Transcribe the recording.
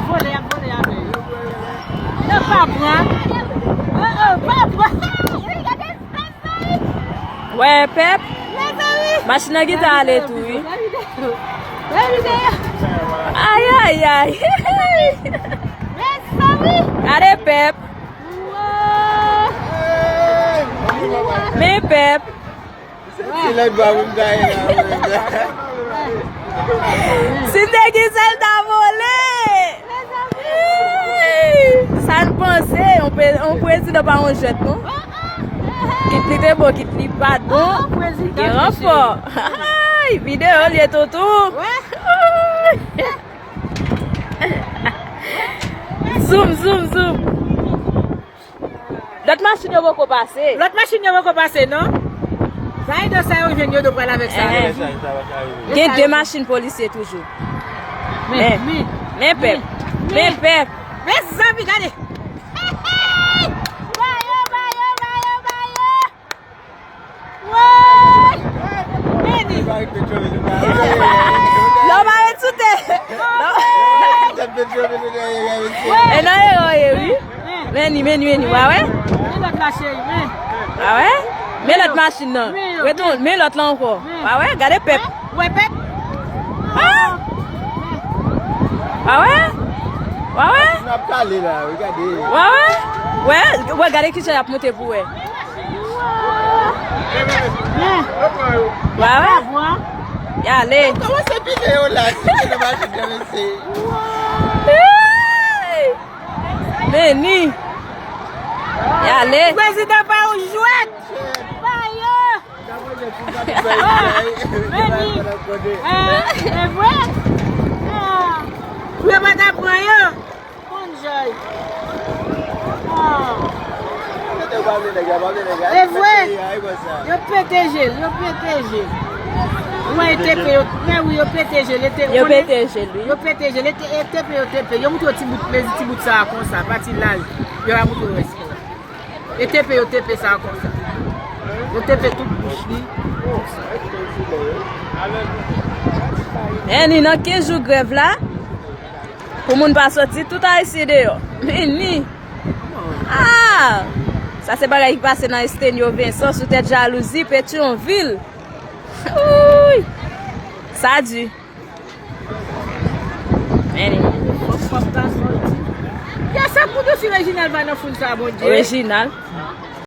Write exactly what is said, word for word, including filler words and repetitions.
Vole, y ap vole avè yo. Yo pa pran. Oh, oh, pa pran. Gade, mezanmi. Wè, pèp. Mezanmi. Machin nan gentan ale tou, wi. Fè videyo. Fè videyo. Ay, ay, ay. Mezanmi. Gade, pèp. Wow. Men, pèp. Ti lòt bò pou m ta ye la, wi. Si m te gen sèl ta vole. Sa n panse, yon pe-, yon prezidan pa yon jwèt, non. Kit li te bon, kit li pa t bon, gen ranfò. Ay, videyo l ye, toutou. Zoom, zoom, zoom. Lòt machin yo poko pase. Lòt machin yo poko pase, non? Sa e de sa yo jwenn yo dwe pral avèk sa. Gen de machin polisye toujou. Men, men, men pèp. Men pèp. Mezanmi, gade. Ba yo, ba yo, ba yo, ba yo. Woy! Meni! Lò pa ret sou tè. E nan erè w ye, wi. Meni, meni, meni, w a wè? Men lòt la, cheri, men. W a wè? Men lòt machin nan. Retoun, men lòt la ankò. W a wè? Gade pèp. Wè pèp? Ah! A wè? Wa wè? N ap kale la, wi, gade. Wa wè? Wè, wè, gade kijan y ap monte pou wè. Wa wè? Y ale. Kòman se pile yo la? Si se nan machin nan, mesye. Hey! Meni. Y ale. Prezidan pa yon jwèt. Pa yo. Meni. E vre? Pou yo pa ta pran yo. Konn jay. E vre? Yo pete je l, yo pete je l. Mwen, e tepe yo, men wi, yo pete je l. Yo pete je l, wi. Yo pete je l, e te-, e tepe yo tepe. Yo moutre yo ti bout, mezi ti bout sa a konsa, pati laj. Yo pa moutre yo rès. E tepe, yo tepe sa konsa. Yo tepe tout bouch li. Meni, nan kenz jou grèv la, pou moun pa soti, tout Ayisyen deyò. Meni. Ah! Sa se bagay ki pase nan Estenyo Vensan, sou tèt Jalouzi, Petyonvil. Wouy! Sa di. Meni. Ya sa pou dosi Reginald pa nan foul sa, Bondye. Reginald.